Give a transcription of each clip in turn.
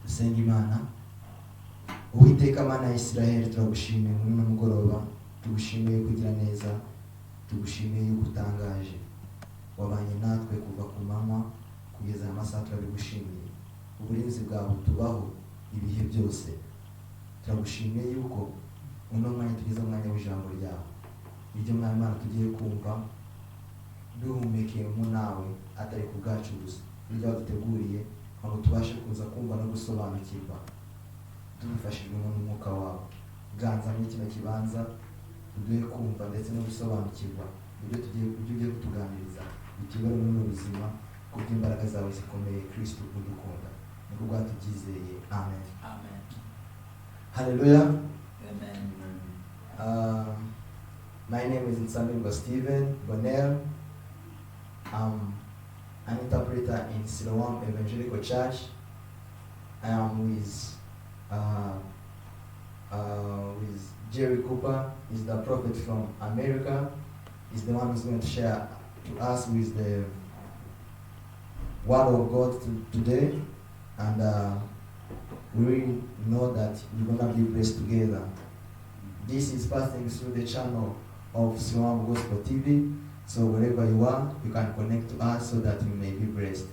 Dusenga Imana. Uwiteka Mana ya Isiraheli, turagushimiye muri uno mugoroba, tugushimiye kugira neza, tugushimiye yuko utangaje, wabanye natwe kuva ku manywa kugeza aya masaha. Turabigushimiye, uburinzi bwawe tubaho ibihe byose. Turagushimiye yuko uno mwanya tugeze umwanya w'ijambo ryawe, ibyo Mwami Imana tugiye kumva duhumekeyemo nawe, atari ku bwacu gusa, ibyo waduteguriye ngo tubashe kuza kumva no gusobanukirwa tubifashijwemo n'Umwuka wawe. Ganza muri kino kibanza, uduhe kumva ndetse no gusobanukirwa ibyo ugiye kutuganiriza, bituyobore muri buno buzima kubw'imbaraga zawe zikomeye. Kristo udukunda, niko bwatubyizeye, amen. Amen. Haleluya. Amen. My name is Nsamirwa Stephen Bonel. I'm an interpreter in Siloam Evangelical Church. I am with Jerry Cooper. He's the prophet from America. He's the one who's going to share to us with the word of God today. And we really know that we're gonna be blessed together. This is passing through the channel of Siloam Gospel TV. So wherever you are, you can connect to us so that you may be blessed.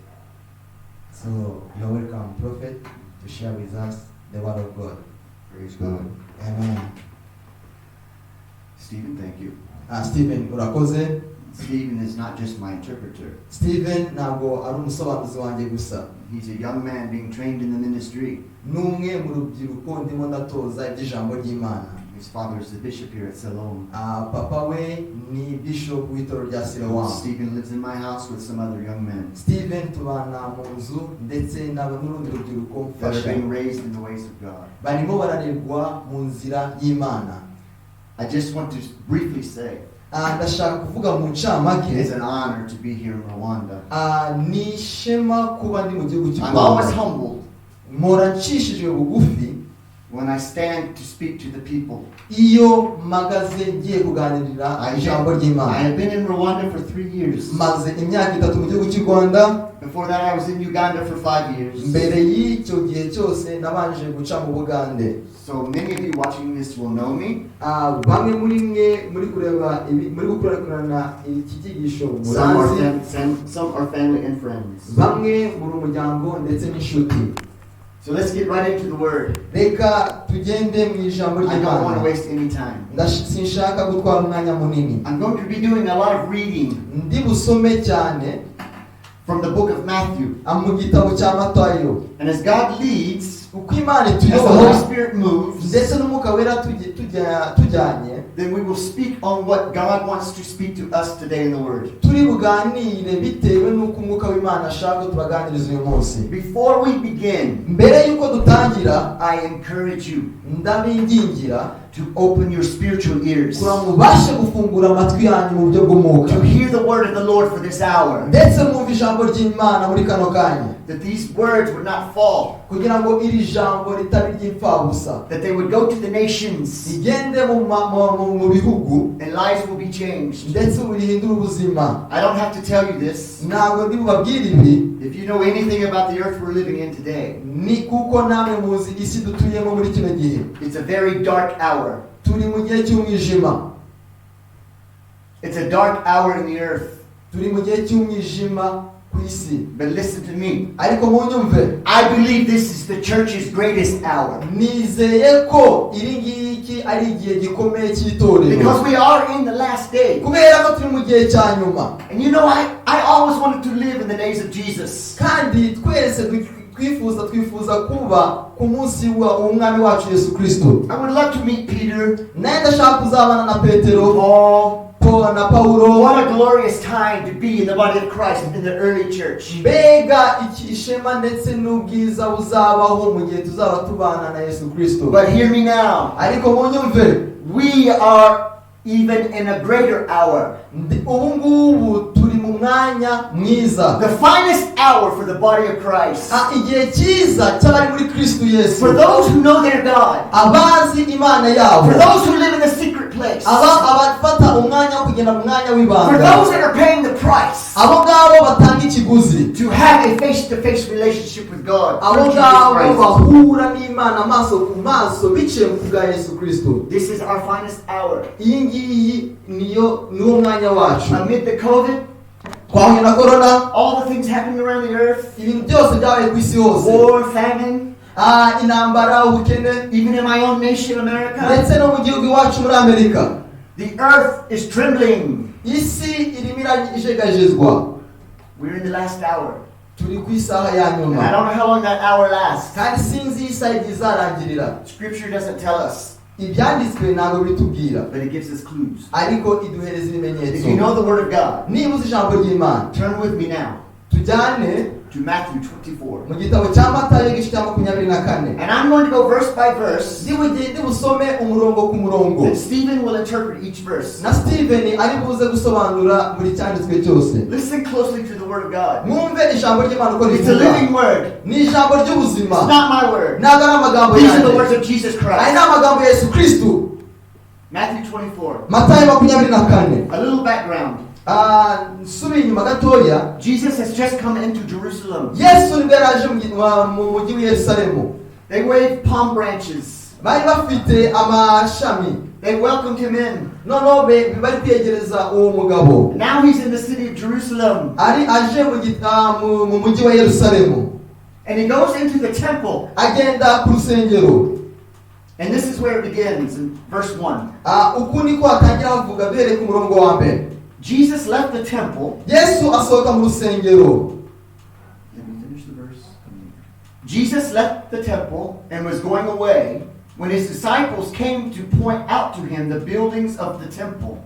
So you're welcome, Prophet, to share with us the word of God. Praise God. Amen. Stephen, thank you. Stephen, urakoze. Stephen is not just my interpreter. Stephen ntabwo ari umusobanuzi wanjye gusa. He's a young man being trained in the ministry. Ni umwe mu rubyiruko ndimo ndatoza iby'ijambo ry'Imana. His father is the bishop here at Siloam. Papa we ni bishop w'itorero rya Siloam. Stephen lives in my house with some other young men Stephen tubana mu nzu ndetse n'urundi rubyiruko that are mfasha. Being raised in the ways of God. Barimo bararerwa mu nzira y'Imana. I just want to briefly say Ndashaka kuvuga mu ncamake. It is an honor to be here in Rwanda. Ni ishema kuba ndi mu gihugu cy'u I'm always Rwanda. Humbled Mpora ncishijwe bugufi when I stand to speak to the people. Iyo mpagaze ngiye kuganirira ijambo I ry'Imana. Have been in Rwanda for 3 years. Maze imyaka 3 mu gihugu cy'u Rwanda. Before that, I was in Uganda for 5 years. Mbere y'icyo gihe cyose nabanje guca mu Bugande. So many of you watching this will know me. Bamwe muri mwe muri kureba ibi, muri gukurikirana iki cyigisho Some are, muranzi. some are family and friends. Bamwe muri umuryango ndetse n'inshuti. So let's get right into the word. Reka tugende mu ijambo I don't want ry'Imana. To waste any time. Sinshaka gutwara umwanya munini. I'm going to be doing a lot of reading Ndi busome cyane from the book of Matthew. Mu gitabo cya Matayo. And as God leads, Uko Imana as the Holy ituyobora Spirit moves, ndetse n'Umwuka Wera tujyanye, then we will speak on what God wants to speak to us today in the Word. Turi buganire bitewe n'uko Umwuka w'Imana ashaka ko tubaganiriza uyu munsi. Before we begin, Mbere y'uko dutangira, I encourage you ndabingingira to open your spiritual ears, kugira ngo mubashe gufungura amatwi yanyu mu buryo bw'umwuka, to hear the word of the Lord for this hour, ndetse mwumve ijambo ry'Imana muri kano kanya, that these words would not fall, kugira ngo iri jambo ritaba iry'imfabusa, that they would go to the nations rigende mu bihugu and lives will be changed. Ndetse rihindure ubuzima. I don't have to tell you this. Ntabwo ndi bubabwire ibi. If you know anything about the earth we're living in today, Ni kuko namwe muzi isi dutuyemo muri kino gihe. It's a very dark hour. Turi mu gihe cy'umwijima. It's a dark hour in the earth. Turi mu gihe cy'umwijima ku isi. But listen to me. Ariko munyumve. I believe this is the church's greatest hour. Nizeye ko iri ngiki ari igihe gikomeye cy'itorero. Because we are in the last day. Kubera ko turi mu gihe cya nyuma. And I always wanted to live in the days of Jesus. Kandi twese twifuza kuba ku munsi w'Umwami wacu Yesu Kirisito. I would love to meet Peter, Nawe ndashaka kuzabana na Petero, Paul. Paul na Paulo. What a glorious time to be in the body of Christ in the early church. Mbega iki ishema ndetse n'ubwiza buzabaho mu gihe tuzaba tubana na Yesu Kirisito. But hear me now. Ariko munyumve. We are even in a greater hour. Ubu ngubu turi Mu mwanya mwiza. The finest hour for the body of Christ. Igihe cyiza cy'abari muri Kristo Yesu. For those who know their God. Abazi Imana yabo. For those who live in the secret place. Abafata umwanya wo kugenda mu mwanya w'ibanga. For those that are paying the price. Abo ngabo batanga ikiguzi. To have a face-to-face relationship with God. Abo ngabo bahura n'Imana amaso ku maso biciye mu bwa Yesu Kristo. This is our finest hour. Iyi ngiyi niyo niwo mwanya wacu. Amid the COVID, twahuye na corona, all the things happening around the earth, ibintu byose byabaye ku isi hose, war, famine, intambara, ubukene, even in my own nation, America, ndetse no mu gihugu iwacu muri Amerika, the earth is trembling. Isi irimo irajegajezwa. We're in the last hour. Turi ku isaha ya nyuma. I don't know how long that hour lasts. Kandi sinzi isaha igihe izarangirira. Scripture doesn't tell us. Ibyanditswe ntabwo bitubwira. But it gives us clues. Ariko iduhereza ibimenyetso. If you know the word of God, niba uzi ijambo ry'Imana, turn with me now. Tujyane to Matthew 24. mu gitabo cya Matayo igice cya 24. And I'm going to go verse by verse. Ndi busome umurongo ku murongo. And Stephen will interpret each verse. Na Stephen ari buze gusobanura buri cyanditswe cyose. Listen closely to the word of God. Mwumve ijambo ry'Imana uko rivuga. It's a living word. Ni ijambo ry'ubuzima. It's not my word. Ntabwo ari amagambo yanjye. These are the words of Jesus Christ. Aya ni amagambo ya Yesu Kristo. Matthew 24. Matayo 24. A little background. Nsubiye inyuma gatoya. Jesus has just come into Jerusalem. Yesu nibwo yaraje mu mujyi w'i Yerusalemu. They waved palm branches. Bari bafite amashami. They welcomed him in. Noneho bari kwiyegereza uwo mugabo. Now he's in the city of Jerusalem. Ari aje mu mujyi wa Yerusalemu. And he goes into the temple. Agenda ku rusengero. And this is where it begins in verse 1. Uku niko atangira avuga duhereye ku murongo wa mbere. Jesus left the temple. Yesu asohoka mu rusengero. Let me finish the verse. Jesus left the temple and was going away when his disciples came to point out to him the buildings of the temple.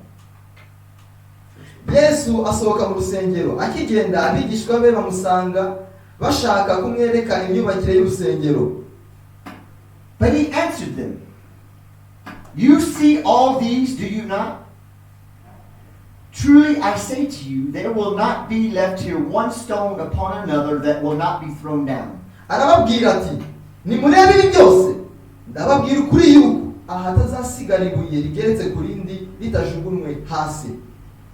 Yesu asohoka mu rusengero akigenda abigishwa be bamusanga bashaka kumwereka imyubakire y'urusengero. But he answered them, "You see all these, do you not? Truly I say to you, there will not be left here one stone upon another that will not be thrown down." Arababwira ati, nimurebe ibi byose, ndababwira ukuri yuko ahatazasigara ibuye rigeretse ku rindi ritajugunywe hasi.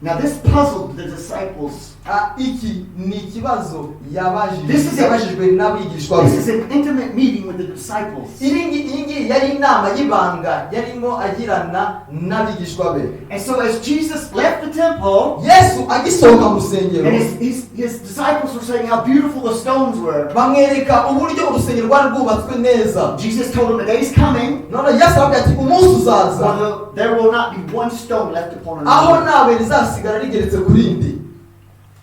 Now this puzzled the disciples. Iki ni ikibazo yabajijwe n'abigishwa be. This is an intimate meeting with the disciples. Iyi ngiyi yari inama y'ibanga yarimo agirana n'abigishwa be. And so as Jesus left the temple, Yesu agisohoka mu rusengero, and his disciples were saying how beautiful the stones were. Bamwereka uburyo urusengero rwari rwubatswe neza. Jesus told them the day's coming. None Yesu arababwira ati umunsi uzaza. There will not be one stone left upon another. Aho ntawe rizasigara rigeretse ku rindi.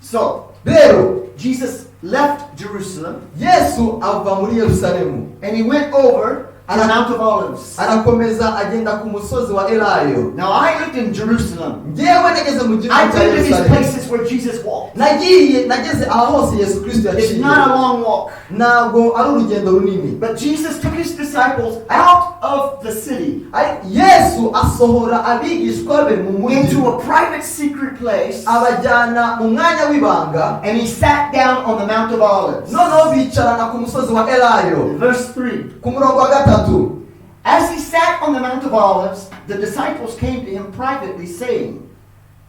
So, rero Jesus left Jerusalem. Yesu ava muri Yerusalemu. And he went over to the Mount of Olives. Arakomeza agenda ku musozi wa Elayo. Now I lived in Jerusalem. Ngewe nageze mu gihugu I've cya been to these Yerusalemu. places where Jesus walked. Nagiye nageze aho hose Yesu Kristo It's yaciye. not a long walk. Ntabwo ari urugendo runini. But Jesus took his disciples out of the city. Yesu asohora abigishwa be mu mujyi. Into a private secret place. Abajyana mu mwanya w'ibanga. And he sat down on the Mount of Olives. Noneho bicarana ku musozi wa Elayo. Verse 3. Ku murongo wa gatatu. As he sat on the Mount of Olives, the disciples came to him privately, saying,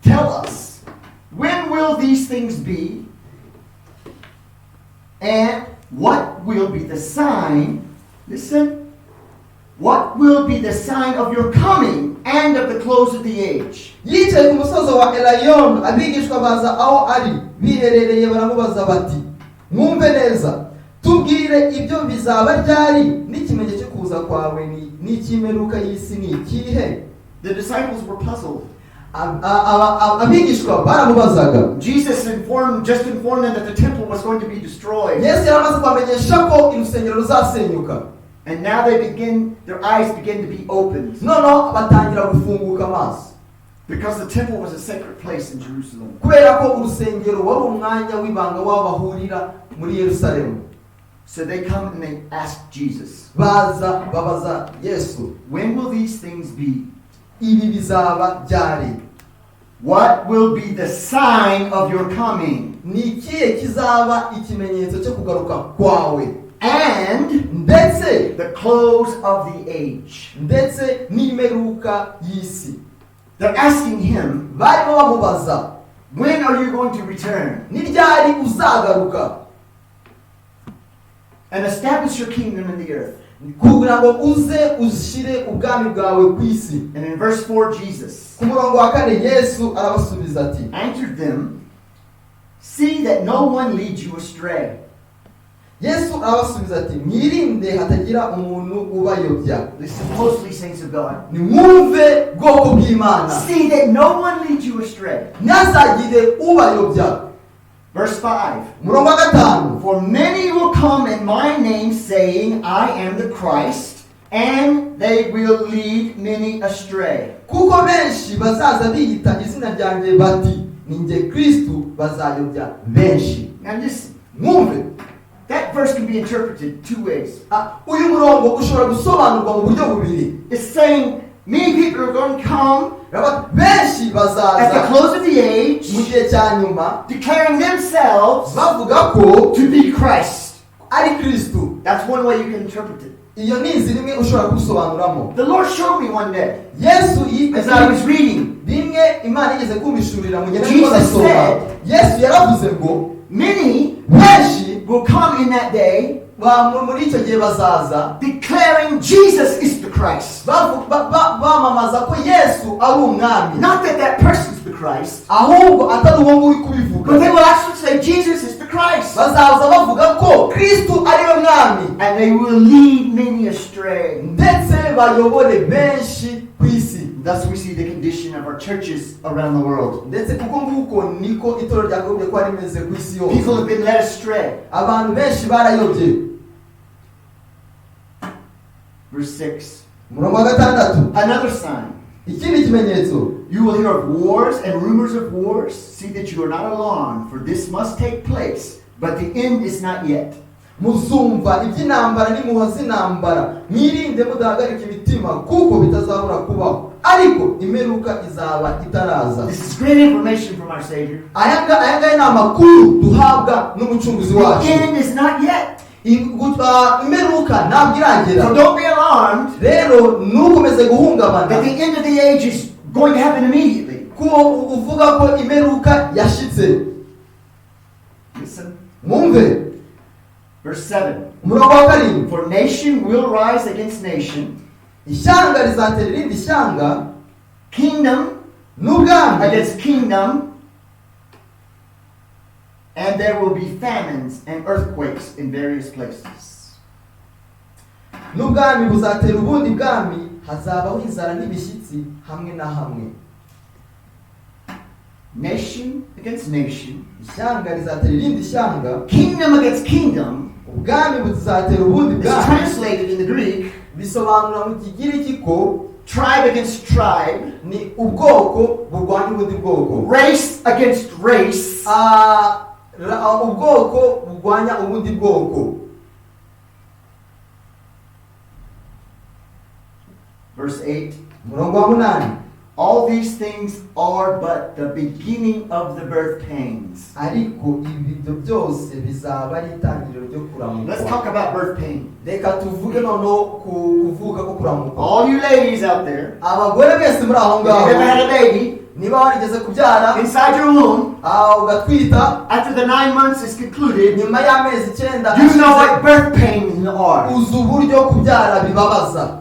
"Tell us, when will these things be? And what will be the sign?" Listen. "What will be the sign of your coming and of the close of the age?" Yicaye ku musozi wa Elayon, abigishwa baza aho ari biherereye baramubaza bati, mwumve neza, tubwire ibyo bizaba ryari n'ikimenyetso cyo kuza kwawe n'icy'imperuka y'isi ni ikihe? The disciples were puzzled. Abigishwa baramubazaga. Jesus just informed them that the temple was going to be destroyed. Yesu yaramaze kubamenyesha ko urusengero ruzasenyuka. And now they begin, their eyes begin to be opened. Noneho batangira gufunguka amaso. Because the temple was a sacred place in Jerusalem. Kubera ko urusengero wari umwanya w'ibanga w'aho bahurira muri Yerusalemu. So they come and they ask Jesus. Baza babaza Yesu. When will these things be? Ibi bizaba ryari? What will be the sign of your coming Ni ikihe kizaba ikimenyetso cyo kugaruka kwawe and ndetse the close of the age?" ndetse n'imperuka y'isi? They're asking him, Barimo bamubaza, "When are you going to return ni ryari uzagaruka and establish your kingdom in the earth?" kugira ngo uze ushyire ubwami bwawe ku isi? And in verse 4, Jesus Ku murongo wa 4, Yesu arabasubiza ati, answered them, "See that no one leads you astray." Yesu arabasubiza ati, "Mwirinde hatagira umuntu ubayobya." Listen closely, saints of God. Nimwumve, bwoko bw'Imana. See that no one leads you astray. Ntihazagire ubayobya. Verse 5. Umurongo wa 5. "For many will come in my name, saying, 'I am the Christ,' and they will lead many astray." Kuko benshi bazaza biyita izina ryanjye bati, 'Ni njye Kristu,' bazayobya benshi. Now listen, Mwumve. that verse can be interpreted two ways. Ah, uyu murongo ushobora gusobanurwa mu buryo bubiri. It's saying many people are going to come Benshi at the bazaza close of the mu age, gihe cya nyuma declaring themselves bavuga ko to be Christ. ari Kristu. That's one way you can interpret it. Iyo ni inzira imwe ushobora kubisobanuramo. The Lord showed me one day Yesu as I was reading, rimwe Imana igeze kumpishurira mu gihe narimo Jesus ndasoma, said, Yesu yaravuze ngo, many benshi will come in that day muri icyo gihe bazaza declaring Jesus is the Christ. Bamamaza ko Yesu ari umwami. Not that that person's the Christ, Ahubwo atari uwo nguwo uri kubivuga, but they will actually say Jesus is the Christ. bazaza bavuga ko Kristu ari we mwami, And they will lead many astray. ndetse bayobore benshi ku isi. Thus we see the condition of our churches around the world. Ndetse kuko nguko niko itorero ryakagombye kuba rimeze ku isi People yose. have been led astray. Abantu benshi barayobye. Verse 6. Umurongo wa 6. Another sign. Ikindi kimenyetso. You will hear of wars and rumors of wars. See that you are not alarmed, for this must take place, but the end is not yet. Muzumva iby'intambara n'impuha z'intambara, mwirinde mudahagarika imitima, kuko bitazabura kubaho, ariko imperuka izaba itaraza. This is great information from our Savior. Aya ngaya ni amakuru duhabwa n'umucunguzi The wacu. end is not yet. Imperuka ntabwo iragera. So don't be alarmed Rero ntukomeze guhungabana that the end of the age is going to happen immediately. ko uvuga ko imperuka yashitse. Listen. Mwumve. Verse 7. Umurongo wa 7. For nation will rise against nation, Ishyanga rizatera irindi shyanga, kingdom n'ubwami against kingdom, and there will be famines and earthquakes in various places. N'ubwami buzatera ubundi bwami, hazabaho inzara n'ibishyitsi hamwe na hamwe. Nation against nation, Ishyanga rizatera irindi shyanga, kingdom against kingdom. ubwami buzatera ubundi It's bwami. translated in the Greek, Bisobanura mu Kigiriki ko tribe against tribe, ni ubwoko burwanya ubundi bwoko, race against race. Ubwoko burwanya ubundi bwoko. Verse 8. Umurongo wa 8. All these things are but the beginning of the birth pains. Ariko ibyo byose bizaba ari itangiriro ryo kuramukwa. Let's talk about birth pain. Reka tuvuge noneho ku kuvuka ko kuramukwa. All you ladies out there, Abagore mwese muri aho if you've ever had ngaho, a baby niba warigeze kubyara, inside your womb, ugatwita, after the 9 months is concluded, nyuma y'amezi 9 you know what birth pains are. uzi uburyo kubyara bibabaza.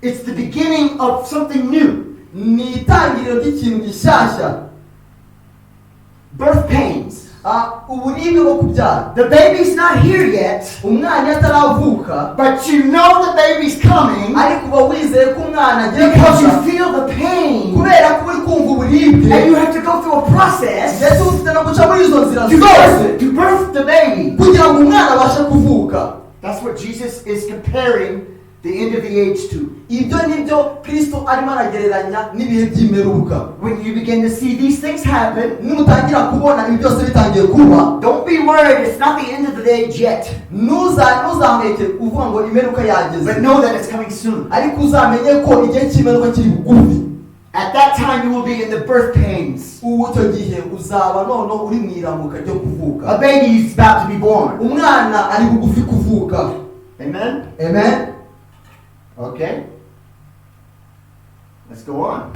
It's the beginning of something new. Ni itangiriro ry'ikintu gishyashya. Birth pains. Uburibwe bwo kubyara. The baby's not here yet, Umwana iyo ataravuka, but you know the baby's coming ariko uba wizeye ko umwana agiye because you kuza, feel the pain kubera ko uri kumva uburibwe, and you have to go through a process ndetse ufite no guca muri izo nzira to zose birth, to birth the baby. kugira ngo umwana abashe kuvuka. That's what Jesus is comparing the end of the age to. Ibyo nibyo Kristo arimo aragereranya n'ibihe by'imperuka. When you begin to see these things happen, Nimutangira kubona ibi byose bitangiye kuba, don't be worried, it's not the end of the age yet. ntuzaheke uvuga ngo imperuka yageze, But know that it's coming soon. ariko uzamenye ko igihe cy'imperuka kiri bugufi. At that time, you will be in the birth pains. Ubu icyo gihe uzaba noneho uri mu iramuka ryo kuvuka. A baby is about to be born. Umwana ari bugufi kuvuka. Amen? Amen. Okay. Let's go on.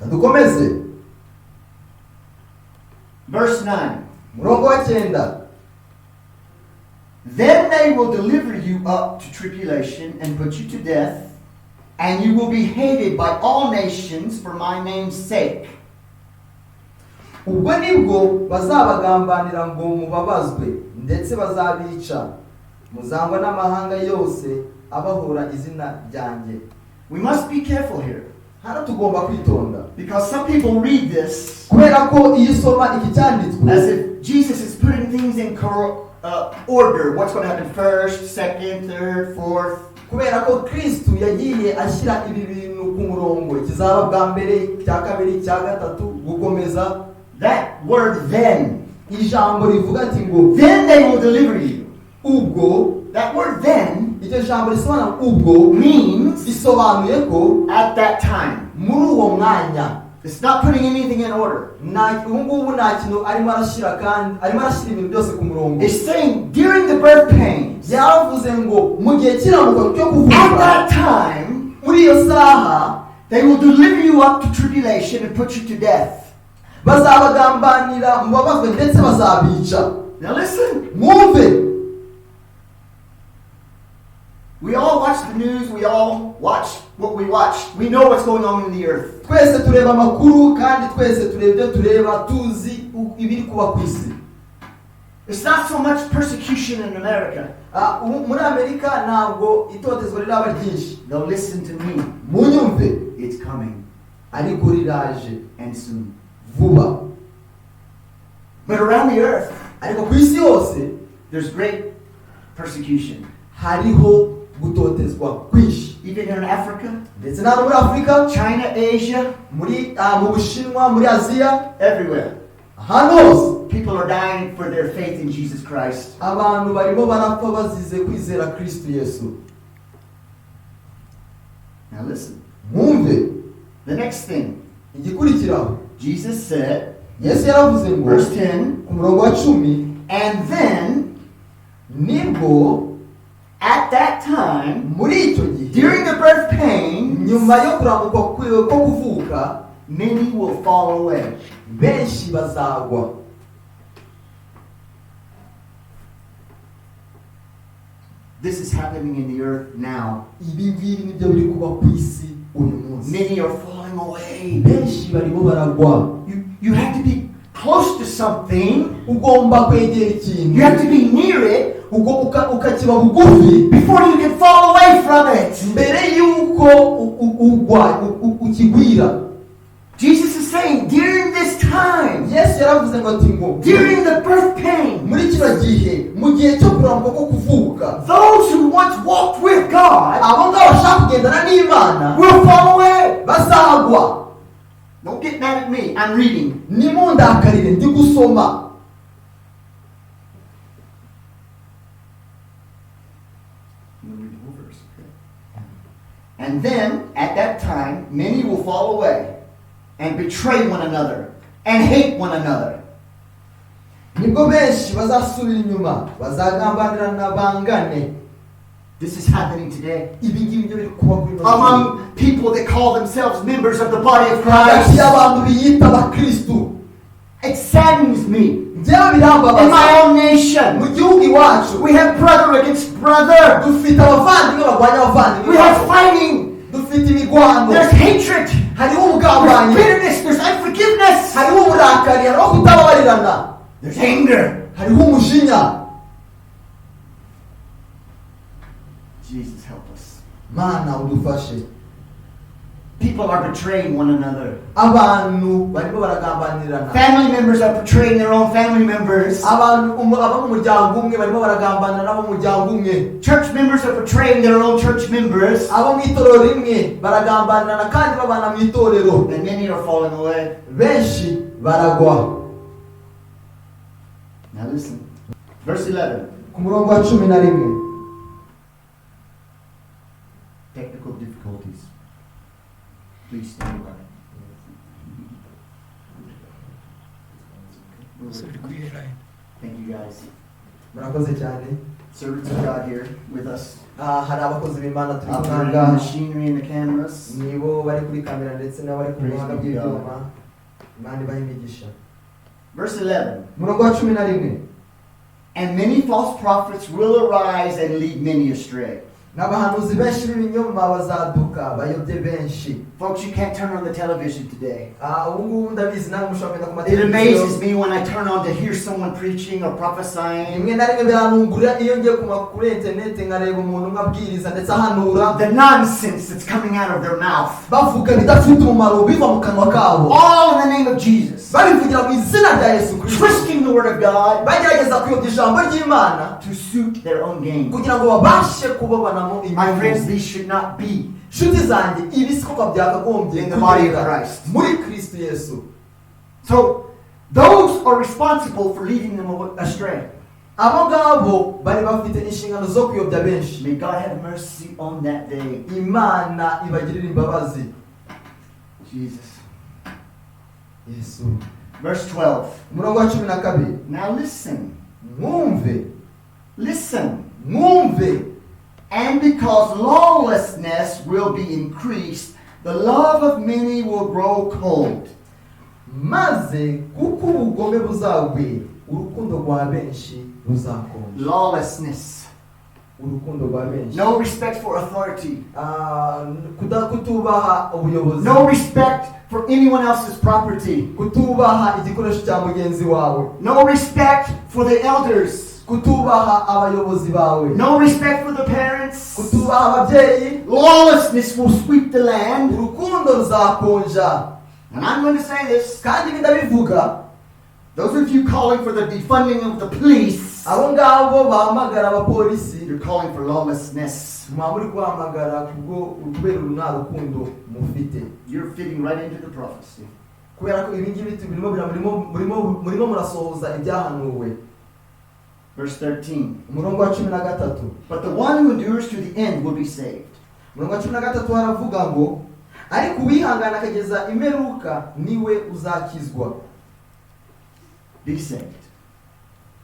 Dukomeze. Verse 9. Murongo wa 9. Then they will deliver you up to tribulation and put you to death, and you will be hated by all nations for my name's sake. Ubwo nibwo bazabagambanira ngo mubabazwe, ndetse bazabica, muzangwa n'amahanga yose abahora izina ryanjye. We must be careful here. Hano tugomba kwitonda. Because some people read this kubera ko iyo usoma iki cyanditswe as if Jesus is putting things in order. What's going to happen first, second, third, fourth. Kubera ko Kristo yagiye ashyira ibi bintu ku murongo, kizaba bwa mbere, cya kabiri, cya gatatu, gukomeza. That word then. Ijambo rivuga ati ngo then they will deliver you. Ubwo. That word then iryo jambo risobanura ubwo means risobanuye ko at that time. Muri uwo mwanya. It's not putting anything in order. Ubu ngubu nta kintu arimo arashyira kandi arimo arashyira ibintu byose ku murongo. It's saying during the birth pains. Yaravuze ngo mu gihe cy'iramuka cyo kuvuka. At that time, muri iyo saha, they will deliver you up to tribulation and put you to death. Bazabagambanira mubabazwe ndetse bazabica. Now listen. Mwumve. We all watch the news, we all watch what we watch. We know what's going on in the earth. Twese tureba amakuru kandi twese tureba ibyo tureba, tuzi ibiri kuba ku isi. It's not so much persecution in America. Muri Amerika ntabwo itotezwa riraba ryinshi. Now listen to me. Munyumve. It's coming. Ariko riraje. And soon. Vuba. But around the earth, ariko ku isi yose, there's great persecution. Hariho gutotezwa kwinshi. Even here in Africa, ndetse no muri Afrika, China, Asia, muri mu Bushinwa, muri Aziya, everywhere. Ahantu hose. People are dying for their faith in Jesus Christ. Abantu barimo barapfa bazize kwizera Kristo Yesu. Now listen. Mwumve. The next thing. Igikurikiraho. Jesus said, Yesu yaravuze ngo, verse 10, ku murongo wa 10, and then nibwo at that time, muri icyo gihe, during the birth pain, nyuma yo kuramukwa ko kuvuka, many will fall away. Benshi bazagwa. This is happening in the earth now. Ibi ngibi nibyo biri kuba ku isi uyu munsi. Many are falling away. Benshi barimo baragwa. You have to be close to something. Ugomba kwegera ikintu. You have to be near it. Ubwo ukakiba bugufi before you can fall away from it. Mbere yuko ugwa ukigwira. Jesus is saying during this time, Yesu yaravuze ngo ati ngo during the birth pain, muri kino gihe, mu gihe cyo kurambuka ko kuvuka, those who once walked with God abo ngabo bashaka kugendana n'Imana will fall away. Bazagwa. Don't get mad at me. I'm reading. Nimundakarire ndi gusoma. And then, at that time, many will fall away and betray one another and hate one another. Nibwo benshi bazasubira inyuma, bazagambanirana bangane. This is happening today. Ibi ngibi byo biri kuba kuri ino si. Among people that call themselves members of the body of Hagati Christ. y'abantu biyita abakristu. It saddens me. Njyewe birambabaza. In my own nation, Mu gihugu iwacu, we have brother against brother. Dufite abavandimwe barwanya abavandimwe. We have fighting. Dufite imirwano. There's hatred. Hariho ubugambanyi. There's bitterness. There's unforgiveness. Hariho uburakari. Hariho kutababarirana. There's anger. Hariho umujinya. Jesus, help us. Mana udufashe. People are betraying one another. Abantu barimo baragambanirana. Family members are betraying their own family members. Abantu abo mu muryango umwe barimo baragambanira n'abo mu muryango umwe. Church members are betraying their own church members. Abo mu itorero rimwe baragambanirana kandi babana mu itorero. And many are falling away. Benshi baragwa. Now listen. Verse 11. Ku murongo wa 11. Technical difficulties. Please stand by. you guys. Murakoze cyane. Servants of God here with us. Hari abakozi b'Imana turi kumwe Operating the ngaha. machinery and the cameras. Nibo bari kuri kamera ndetse n'abari ku Praise buhanga be to God. bw'ibyuma. Imana ibahe imigisha. Verse 11. Umurongo wa 11. And many false prophets will arise and lead many astray. N'abahanuzi benshi b'ibinyoma bazaduka bayobye benshi. Folks, you can't turn on the television today. Ubu ngubu ndabizi namwe mushobora kugenda ku It amazes mateleviziyo. me when I turn on to hear someone preaching or prophesying. Rimwe na rimwe birantungura iyo ngiye kuri interineti nkareba umuntu umwe abwiriza ndetse ahanura. The nonsense that's coming out of their mouth. Bavuga ibidafite umumaro biva mu kanwa kabo. All in the name of Jesus. Babivugira mu izina rya Yesu Kristo. Twisting the word of God Bagerageza kuyobya ijambo ry'Imana to suit their own gain. kugira ngo babashe kubabonamo My friends, inyungu. these should not be Nshuti zanjye, ibi siko byakagombye in the body of kugenda Christ. muri Kristo Yesu. So, those are responsible for leading them astray. Abo ngabo bari bafite inshingano zo kuyobya benshi. May God have mercy on that day. Imana ibagirire imbabazi. Jesus. Yesu. Verse 12. Umurongo wa 12. Now listen. Mwumve. Listen. Mwumve. And because lawlessness will be increased, the love of many will grow cold. Maze kuko ubugome buzagwira, urukundo rwa benshi ruzakonja. Lawlessness. Urukundo rwa benshi. No respect for authority. Kutubaha ubuyobozi. No respect for anyone else's property. Kutubaha igikoresho cya mugenzi wawe. No respect for the elders. Kutubaha abayobozi bawe. No respect for the parents. Kutubaha ababyeyi. Lawlessness will sweep the land. Urukundo ruzakonja. And I'm going to say this. Kandi ibi ndabivuga. Those of you calling for the defunding of the police, Abo ngabo bahamagara abapolisi, you're calling for lawlessness. muba muri guhamagara kubwo kubera uru nta rukundo mufite. You're fitting right into the prophecy. Kubera ko ibi ngibi murimo murasohoza ibyahanuwe. Verse 13. Umurongo wa 13. But the one who endures to the end will be saved. Umurongo wa 13 haravuga ngo ariko uwihangana akageza imperuka niwe uzakizwa. Be saved.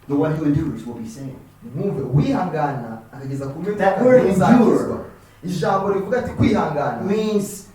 The one who endures will be saved. Mwumve, uwihangana akageza ku mperuka That word niwe uzakizwa. endure Ijambo rivuga ati kwihangana means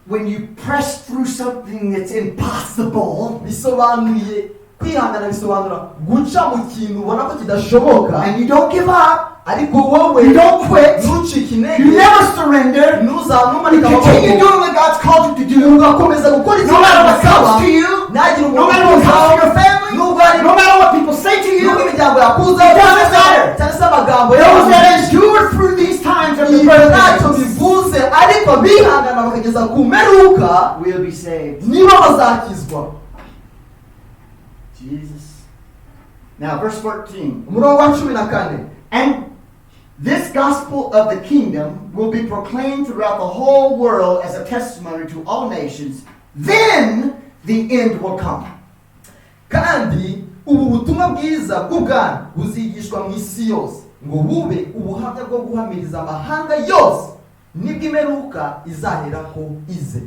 when you press through something that's impossible, bisobanuye kwihangana bisobanura guca mu kintu ubona ko kidashoboka, and you don't give up, ariko wowe you don't quit, ntucike intege, you never surrender, ntuzanumanike you continue amaboko, doing what God's called you to do, ugakomeza gukora icyo no matter what agusaba, comes to you, ntagire no umuntu matter what comes to ukuzaho, your family, nubwo hari no matter what people say to you, nubwo imiryango yakuzaho, It doesn't matter. cyangwa se amagambo those y'abantu that endure through these times of ibyo ntacyo the bivuze, ariko bihangana bakageza ku mperuka will be saved. nibo bazakizwa. Jesus. Now, verse 14. Umurongo wa 14. And this gospel of the kingdom will be proclaimed throughout the whole world as a testimony to all nations. Then the end will come. Kandi ubu butumwa bwiza bw'ubwami buzigishwa mu isi yose ngo bube ubuhamya bwo guhamiriza amahanga yose, nibwo imperuka izaherako ize.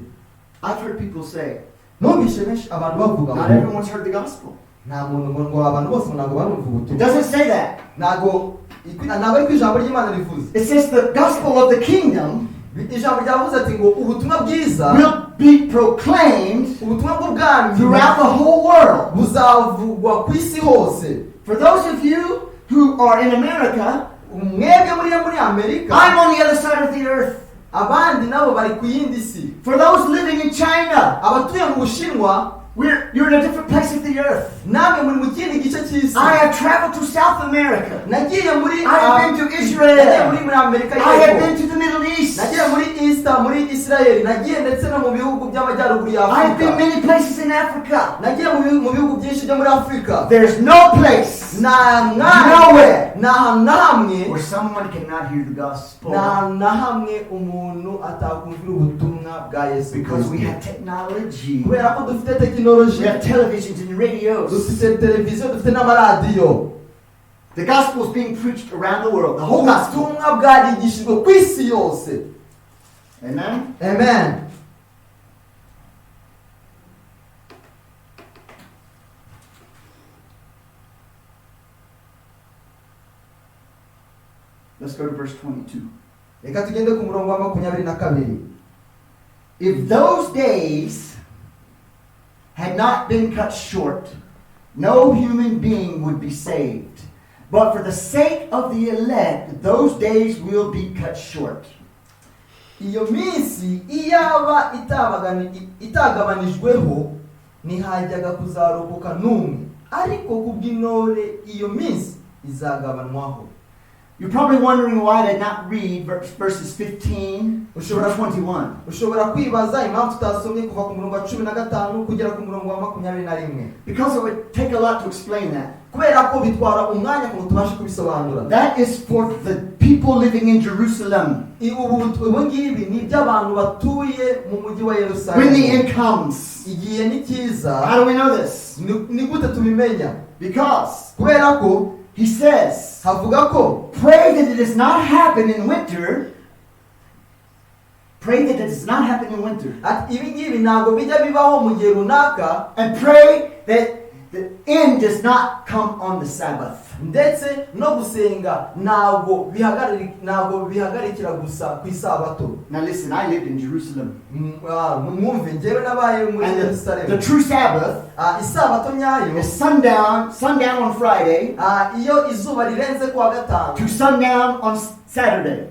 I've heard people say, Numvise benshi abantu bavuga not ngo everyone's heard the gospel. nta muntu ngo abantu bose ntabwo barumva It ubutumwa. doesn't say that. Ntabwo ari ko ijambo ry'Imana rivuze. It says the gospel of the kingdom Ijambo ryavuze ati ngo ubutumwa bwiza will be proclaimed ubutumwa bw'ubwami throughout the whole world. buzavugwa ku isi hose. For those of you who are in America, Mwebwe muri Amerika, I'm on the other side of the earth. abandi nabo bari ku yindi si. For those living in China, Abatuye mu Bushinwa, you're in a different place of the earth. namwe muri mu kindi gice cy'isi. I have traveled to South America. Nagiye muri I have been to Israel. Nagiye muri Amerika I have y'Epfo. been to the Middle East. Nagiye muri Easter, muri Israel, nagiye ndetse no mu bihugu by'amajyaruguru ya I have been Afurika. many places in Africa. Nagiye mu bihugu byinshi byo muri Afurika. There's no place Nta mwanya, Nowhere. nta hantu na hamwe, where someone cannot hear the gospel nta hantu na hamwe umuntu atakumvira ubutumwa bwa Yesu because we Kristo. have technology. Kubera ko dufite tekinoloji, We have televisions and radios. dufite televiziyo, dufite n'amaradiyo. The gospel is being preached around the world, the whole gospel. Ubutumwa bwarigishijwe ku isi yose. Amen. Amen. Let's go to verse 22. Reka tugende ku murongo wa 22. If those days had not been cut short, no human being would be saved. But for the sake of the elect, those days will be cut short. Iyo minsi iyaba itagabanijweho ntihajyaga kuzarokoka n'umwe, ariko kubw'intore iyo minsi izagabanwaho. You're probably wondering why I did not read verses 15 to 21. Ushobora kwibaza impamvu tutasomye kuva ku murongo wa 15 kugera ku murongo wa 21. Because it would take a lot to explain that. Kubera ko bitwara umwanya ngo tubashe kubisobanura. That is for the people living in Jerusalem. Ubu ngibi ni iby'abantu batuye mu mujyi wa When Yerusalemu. the end comes. Igihe ni cyiza. How do we know this? Ni gute tubimenya? Because kubera ko he says, havuga ko pray that it does not happen in winter. Pray that it does not happen in winter. Ati ibi ngibi ntabwo bijya bibaho mu gihe runaka. And pray that the end does not come on the Sabbath. Ndetse no gusenga ntabwo bihagarikira gusa ku isabato. Now listen, I lived in Jerusalem. Mwumve njyewe nabaye muri Yerusalemu. The true Sabbath Isabato nyayo is sundown on Friday. Iyo izuba rirenze kuwa gatanu to sundown on Saturday.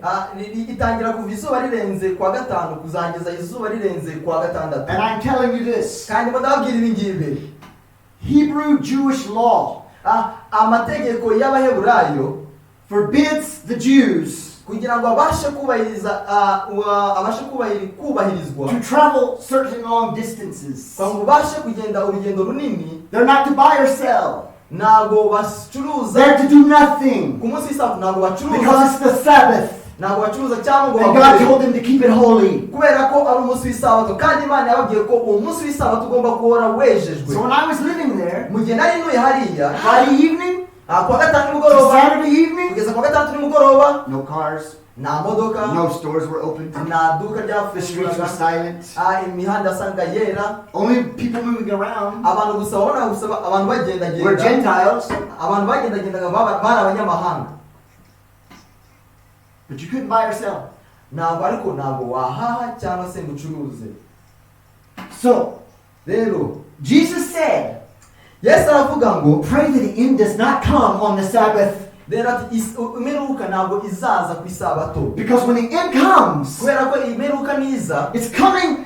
Itangira kuva izuba rirenze kuwa gatanu kuzageza izuba rirenze kuwa gatandatu. And I'm telling you this. Kandi ndababwira ibi ngibi. Hebrew Jewish law Amategeko y'Abaheburayo forbids the Jews kugira ngo abashe kubahiriza abashe kubahirizwa to travel certain long distances. Ngo ubashe kugenda urugendo runini. They're not to buy or sell. Ntabwo bacuruza. They're to do nothing. Ku munsi w'isabato ntabwo bacuruza. Because it's the Sabbath. Ntabwo bacuruza cyangwa ngo And God told them to keep it holy. Kubera ko ari umunsi w'isabato kandi Imana yababwiye ko uwo munsi w'isabato ugomba guhora wejejwe. So when I was living there, mu gihe nari ntuye hariya, Friday evening, kuwa gatanu nimugoroba, Saturday evening, kugeza kuwa gatandatu nimugoroba, no cars, nta modoka, no stores were open, nta duka the streets were ryafunguraga, silent, imihanda yasangaga yera, only people moving around abantu gusa wabonaga gusa abantu bagendagenda, were Gentiles, abantu bagendagendaga bari abanyamahanga. But you couldn't buy or sell. Ntabwo ariko ntabwo wahaha cyangwa se ngo ucuruze. So, rero Jesus said, Yesu aravuga ngo pray that the end does not come on the Sabbath. Rero ati imperuka ntabwo izaza ku isabato. Because when the end comes, kubera ko imperuka niza, it's coming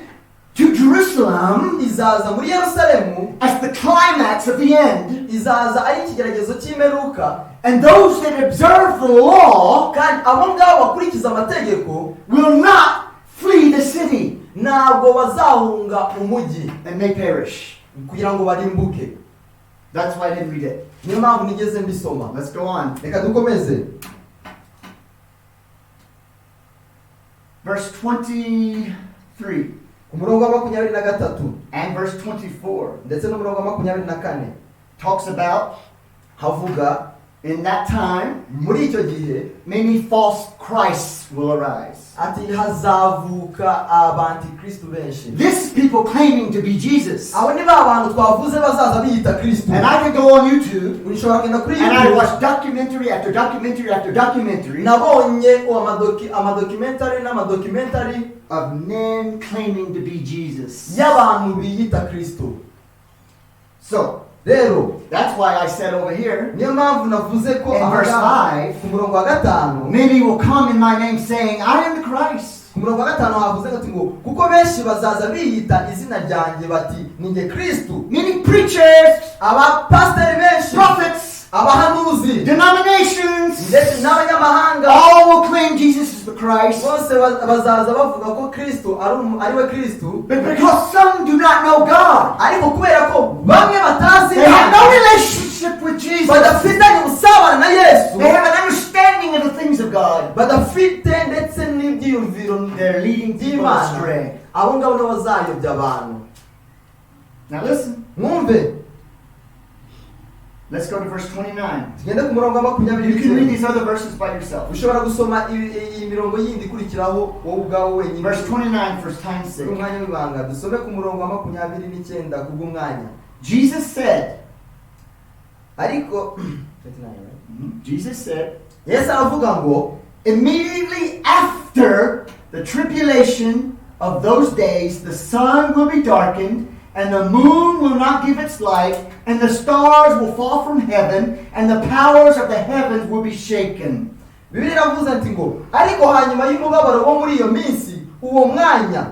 to Jerusalem izaza muri Yerusalemu as the climax of the end. Izaza ari ikigeragezo cy'imperuka. And those that observe the law kandi abo ngabo bakurikiza amategeko will not flee the city. Ntabwo bazahunga umujyi. And they perish. Kugira ngo barimbuke. That's why I didn't read it. Niyo mpamvu nigeze mbisoma. Let's go on. Reka dukomeze. Verse 23. Ku murongo wa 23. And verse 24. Ndetse n'umurongo wa 24. Talks about havuga in that time muri icyo gihe many false Christs will arise. Ati hazavuka abantikristo benshi. This is people claiming to be Jesus. Abo ni ba bantu twavuze bazaza biyita Kristo. And I could go on YouTube ushobora kugenda kuri and I YouTube watch documentary after documentary after documentary nabonye amadocumentary n'amadocumentary of men claiming to be Jesus. y'abantu biyita Kristo. So rero that's why I said over here niyo mpamvu navuze ko in verse 5 ku murongo wa 5 many will come in my name saying I am the Christ. Ku murongo wa 5 havuze ati ngo kuko benshi bazaza biyita izina ryanjye bati ni nge Kristo. Many preachers, abapasiteri benshi, prophets, abahanuzi, denominations, ndetse n'abanyamahanga, all will claim Jesus is the Christ. Bose bazaza bavuga ko Kristo ari we Kristo. But because some do not know God, ariko kubera ko bamwe batazi they have no relationship with Jesus, badafitanye ubusabane na Yesu, they have an understanding of the things of God, badafite ndetse n'ibyiyumviro they're leading people astray. Abo ngabo nabo bazayobya abantu. Now listen. Mwumve. Let's go to verse 29. Tugende ku murongo wa You can read 29. these other verses by yourself. Ushobora gusoma iyi mirongo yindi ikurikiraho wowe ubwawe wenyine. Verse 29 for time's sake. Umwanya w'ibanga dusome ku murongo wa 29 kubw'umwanya. Jesus said, ariko 29, right? Jesus said, Yesu aravuga ngo, Immediately after the tribulation of those days, the sun will be darkened, and the moon will not give its light, and the stars will fall from heaven, and the powers of the heavens will be shaken. Bibiliya iravuze ati ngo ariko hanyuma y'umubabaro wo muri iyo minsi, uwo mwanya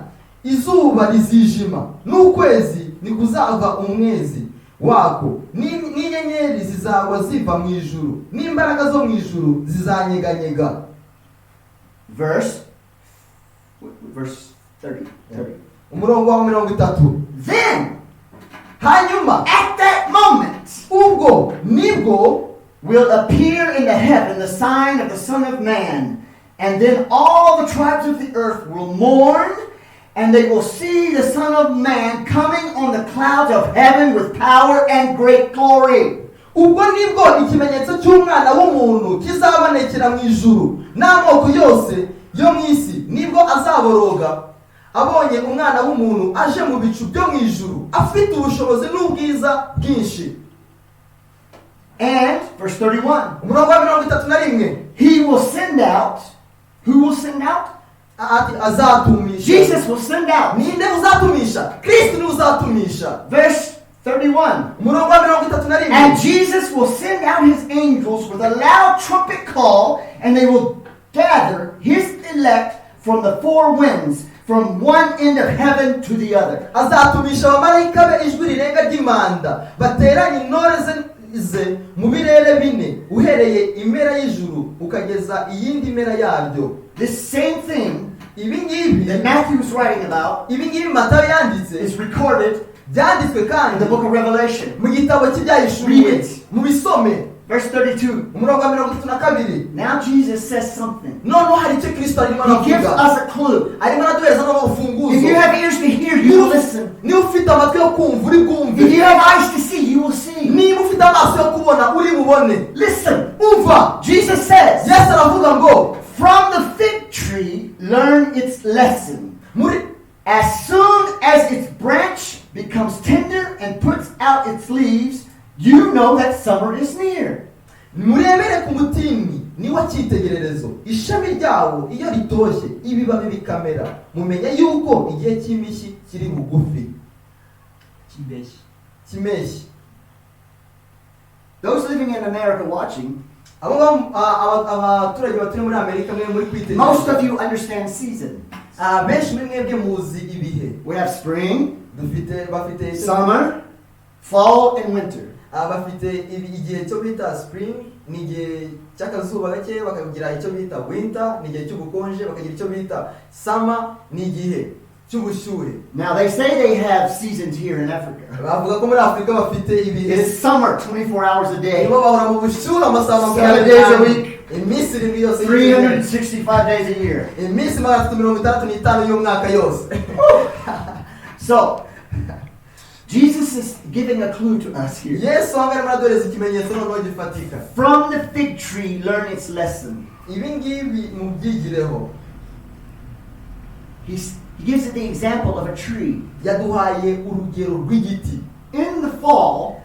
izuba rizijima n'ukwezi ntikuzava umwezi wako, n'inyenyeri zizagwa ziva mu ijuru, n'imbaraga zo mu ijuru zizanyeganyega. Verse 30. 30. Umurongo wa 30. Then, hanyuma, at that moment, ubwo nibwo, will appear in the heaven the sign of the Son of Man. And then all the tribes of the earth will mourn, and they will see the Son of Man coming on the clouds of heaven with power and great glory. Ubwo nibwo ikimenyetso cy'umwana w'umuntu kizabonekera mu ijuru, n'amoko yose yo mu isi nibwo azaboroga abonye umwana w'umuntu aje mu bicu byo mu ijuru afite ubushobozi n'ubwiza bwinshi. And, verse 31, Umurongo wa 31. He will send out, who will send out? Ati azatumisha. Jesus will send out. Ninde uzatumisha? Kristo niwe uzatumisha. Verse 31. Umurongo wa 31. And Jesus will send out his angels with a loud trumpet call, and they will gather his elect from the four winds, from one end of heaven to the other. Azatumisha abamarayika be ijwi rirenga ry'impanda, bateranye intore ze mu birere bine, uhereye impera y'ijuru ukageza iyindi mpera yaryo. This same thing Ibi ngibi that Matthew is writing about ibi ngibi Matayo yanditse is recorded byanditswe in kandi the book of Revelation. mu gitabo cy'Ibyahishuwe. Read it. Mubisome. Verse 32. Umurongo wa 32. Now Jesus says something. Noneho hari icyo Kristo arimo He gives aravuga. us a clue. Arimo araduhereza n'urufunguzo. If you have ears to hear, you will listen. Niba ufite amatwi yo kumva, uri bwumve. If you have eyes to see, you will see. Niba ufite amaso yo kubona, uri bubone. Listen. Umva. Jesus says, Yesu aravuga ngo, from the fig tree, learn its lesson. Muri As soon as its branch becomes tender and puts out its leaves, you know that summer is near. Murebere ku mutini niwo cyitegererezo, ishami ryawo iyo ritoshye ibibabi bikamera, mumenye yuko igihe cy'impeshyi kiri bugufi, cy'impeshyi. Those living in America watching, Abo ngabo, abaturage batuye muri Amerika mwe muri most kwitegereza, of you understand season. Benshi muri mwebwe muzi ibihe. We have spring, Dufite bafite summer, fall, and winter. Bafite igihe cyo bita spring, ni igihe cy'akazuba gake, bakagira icyo bita winter, ni igihe cy'ubukonje, bakagira icyo bita summer, ni igihe cy'ubushyuhe. Now they say they have seasons here in Africa. Bavuga ko muri Afurika bafite ibihe. It's summer 24 hours a day, Nibo bahora mu bushyuhe amasaha 7 days a 24, week, iminsi 7 yose y'icyumweru. 365 days a year. Iminsi 365 y'umwaka yose. So, Jesus is giving a clue to us here. Yesu aha ngaha arimo araduhereza ikimenyetso noneho gifatika. From the fig tree, learn its lesson. Ibi ngibi mubyigireho. He gives it the example of a tree. Yaduhaye urugero rw'igiti. In the fall,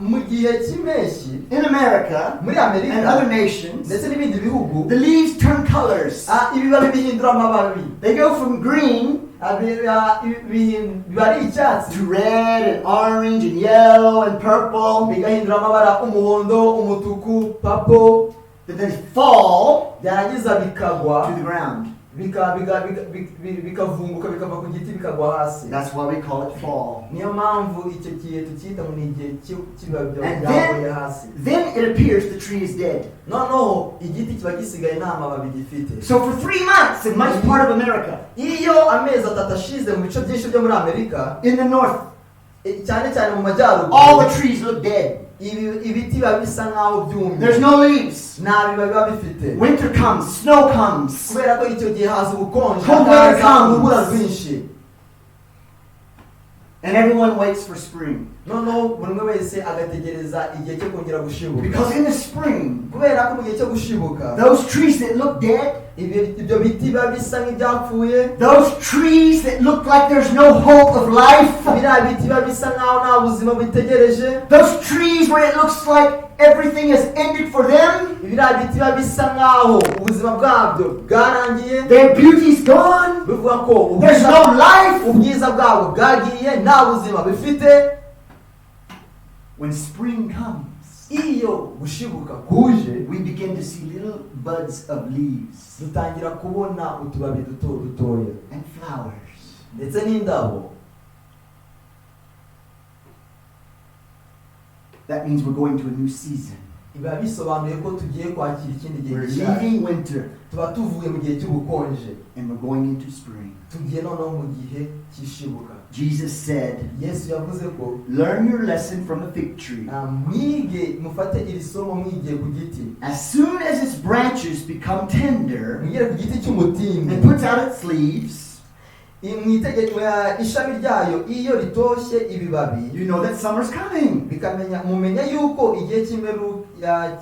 Mu gihe cy'impeshyi, in America muri Amerika and other nations, ndetse n'ibindi bihugu, the leaves turn colors. Ibibabi bihindura amababi. They go from green Biba ari icyatsi to red and orange and yellow and purple. Bigahindura amabara, umuhondo, umutuku, purple. Then they fall Byarangiza bikagwa to the ground. Bikavunguka bikava ku giti bikagwa hasi. That's why we call it fall. Niyo mpamvu icyo gihe tukita ngo ni igihe cy'ibibabi And byaguye hasi. then it appears the tree is dead. Noneho igiti kiba gisigaye nta mababi gifite. So for 3 months in much part of America, Iyo amezi 3 ashize mu bice byinshi byo muri Amerika, in the north, cyane cyane mu majyaruguru, all the trees look dead. Ibiti biba bisa nkaho byumye. There's no leaves. Nta bibabi biba bifite. Winter comes, snow comes. Kubera ko icyo gihe haza ubukonje, Cold weather hakaza comes. urubura rwinshi. And everyone waits for spring. Noneho buri umwe wese agategereza igihe cyo kongera gushibuka. Because in the spring, Kubera ko mu gihe cyo gushibuka, those trees that look dead, ibyo biti biba bisa nk'ibyapfuye, those trees that look like there's no hope of life, biriya biti biba bisa nk'aho nta buzima bitegereje, those trees where it looks like everything has ended for them, biriya biti biba bisa nk'aho ubuzima bwabyo bwarangiye, their beauty's gone, bivuga ko there's no life. ubwiza bwabo bwagiye, nta buzima bifite. When spring comes, Iyo gushibuka kuje, we begin to see little buds of leaves dutangira kubona utubabi duto dutoya and flowers. ndetse n'indabo. That means we're going to a new season. Biba bisobanuye ko tugiye kwakira ikindi gihe We're gishyashya. leaving winter Tuba tuvuye mu gihe cy'ubukonje, and we're going into spring. Tugiye noneho mu gihe cy'ishibuka. Jesus said, Yesu yavuze ko, learn your lesson from the fig tree. Mwige, mufate iri somo mwigiye ku giti. As soon as its branches become tender Mwigire ku giti cy'umutini and puts out its leaves, Ishami ryayo iyo ritoshye ibibabi, you know that summer's coming. Bikamenya mumenya yuko igihe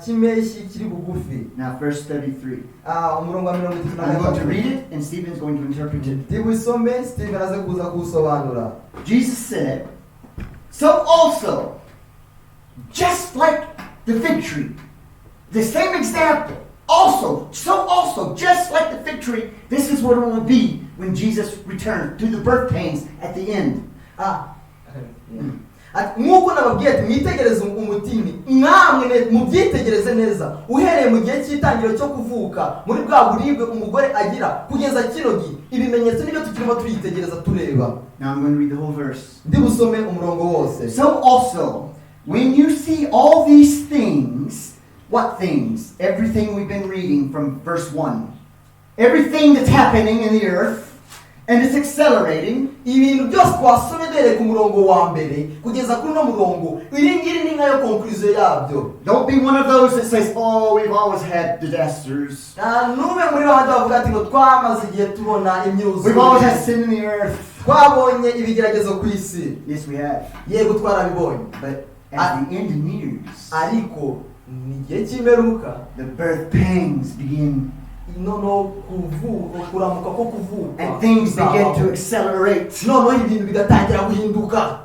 cy'impeshyi kiri bugufi. Now, verse 33. Umurongo wa mirongo itatu na I'm going to gatatu. read it, and Stephen's going to interpret it. Ndi busome, Stephen aze kuza kuwusobanura. Jesus said, so also, just like the fig tree, the same example, also, so also, just like the fig tree, this is what it will be when Jesus returns through the birth pains at the end. Ati, nk'uko nababwiye ati mwitegereze umutini, mwamwe mubyitegereze neza, uhereye mu gihe cy'itangiriro cyo kuvuka muri bwa buribwe umugore agira kugeza kino gihe, ibimenyetso nibyo tukirimo turitegereza tureba. Now I'm going to read the whole verse. Ndi busome umurongo wose. So also, when you see all these things, what things? Everything we've been reading from verse 1. Everything that's happening in the earth, and it's accelerating. Ibintu byose twasomye duhereye ku murongo wa mbere kugeza kuri uno murongo, iri ngiri ni nkayo conclusion yabyo. Don't be one of those that says, oh, we've always had disasters. Nube muri babandi bavuga ati ngo twamaze igihe tubona imyuzure. We've always had sin in the earth. Twabonye ibigeragezo ku isi. Yes, we have. Yego, twarabibonye. But as the end nears, Ariko ni igihe cy'imperuka, the birth pangs begin. Noneho kuramuka ko kuvuka And things begin to accelerate. Noneho ibintu bigatangira guhinduka.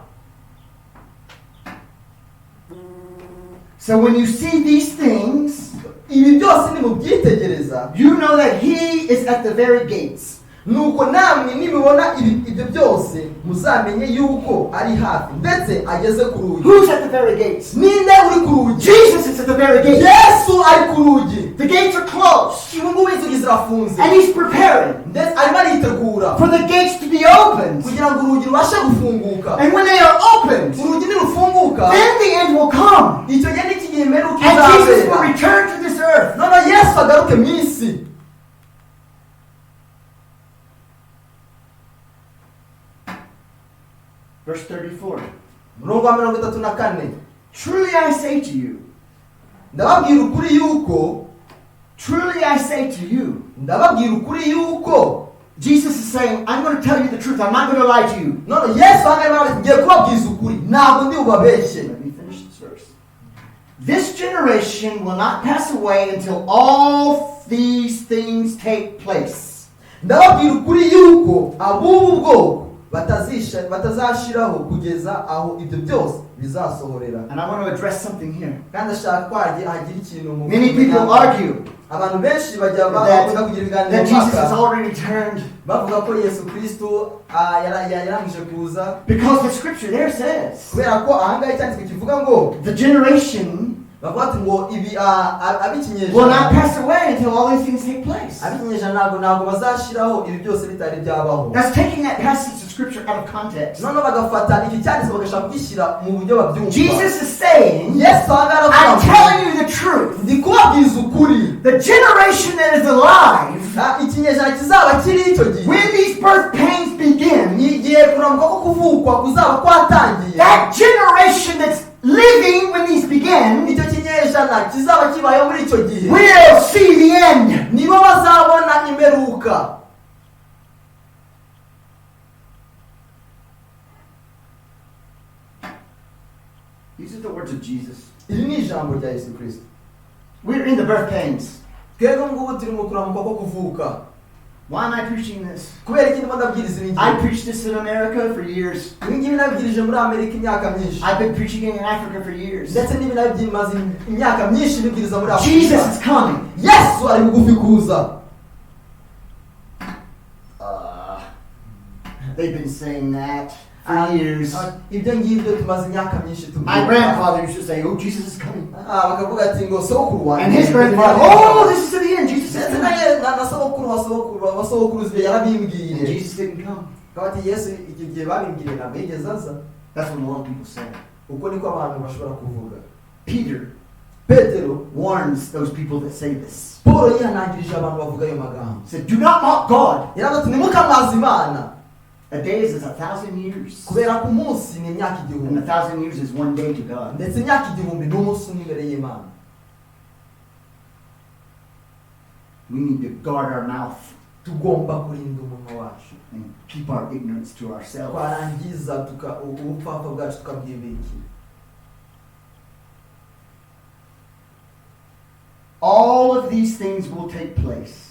So when you see these things, Ibi byose nimubyitegereza, you know that he is at the very gates. Nuko namwe nimubona ibyo byose muzamenye yuko ari hafi ndetse ageze ku rugi. Who's at the very gates? Ninde uri ku rugi? Jesus is at the very gates. Yesu ari ku rugi. The gates are closed. Ubu ngubu inzugi zirafunze. And he's preparing Ndetse arimo aritegura for the gates to be opened. kugira ngo urugi rubashe gufunguka. And when they are opened, Urugi nirufunguka, then the end will come. icyo gihe n'iki gihe imperuka And Jesus will izabera. return to this earth. Noneho Yesu agaruke mu isi. Verse 34. Umurongo wa 34. Truly I say to you, Ndababwira ukuri yuko, truly I say to you. Ndababwira ukuri yuko. Jesus is saying, I'm going to tell you the truth. I'm not going to lie to you. None Yesu aha ngaha aravuga ati, ngiye kubabwiza ukuri, ntabwo ndi bubabeshye. Let me finish this verse. This generation will not pass away until all these things take place. Ndababwira ukuri yuko ab'ubu bwoko batazashiraho kugeza aho ibyo byose bizasohorera. And I want to address something here. Kandi ashaka ko hagira ikintu mu Many people argue Abantu benshi bajya bakunda kugira ibiganiro that Jesus has mpaka already returned bavuga ko Yesu Kristo, yarangije kuza, because the scripture there says kubera ko ahangaha icyanditswe kivuga ngo the generation bavuga ati ngo ibi, ab'ikinyejana will not pass away until all these things take place. Ab'ikinyejana ntabwo bazashiraho ibi byose bitari byabaho. That's taking that passage of scripture out of context. Noneho bagafata iki cyanditswe bagashaka kugishyira mu buryo babyumva. Jesus is saying, Yesu ahangaha aravuga I'm ngo, telling you the truth. ndi kubabwiza ukuri. The generation that is alive, Ikinyejana kizaba kiri icyo gihe, when these birth pains begin, ni igihe kuramuka ko kuvukwa kuzaba kwatangiye, that generation that's living when these begin icyo kinyejana kizaba kibayeho muri icyo gihe will see the end. nibo bazabona imperuka. These are the words of Jesus. Iri ni ijambo rya Yesu Kristo. We're in the birth pains. Twebwe ngubu turi mu kuramuka ko kuvuka. Why am I preaching this? Kubera iki ndimo ndabwiriza ibi I ngibi? preached this in America for years. Ibi ngibi nabwirije muri Amerika imyaka myinshi. I've been preaching it in Africa for years. Ndetse n'ibi nabyimaze imyaka myinshi bibwiriza muri Afurika. Jesus is coming. Yesu ari bugufi kuza. They've been saying that for years. Ibyo ngibyo tumaze imyaka myinshi My tubwira. grandfather used to say, "Oh, Jesus is coming." Bakavuga ati ngo sogokuru wanjye. And his grandfather, "Oh, this is to the end. Jesus is Ndetse coming." na sogokuru wa sogokuru wa sogokuruza yarabimbwiye. And Jesus didn't come. Akaba ati Yesu icyo gihe babimbwiye ntabwo yigeze aza. That's what a lot of people say. Uko niko abantu bashobora kuvuga. Peter Petero warns those people that say this. Paul yihanangirije abantu bavuga ayo magambo. He said, "Do not mock God. Yaravuze ati ntimukamwaze Imana. A day is as 1,000 years. Kubera ko umunsi ni imyaka And igihumbi. 1,000 years is one day to God." Ndetse imyaka igihumbi ni umunsi umwe imbere y'Imana. We need to guard our mouth. Tugomba kurinda umunwa wacu. And keep our ignorance to ourselves. Twarangiza ubupfapfa bwacu tukabwibikira. All of these things will take place.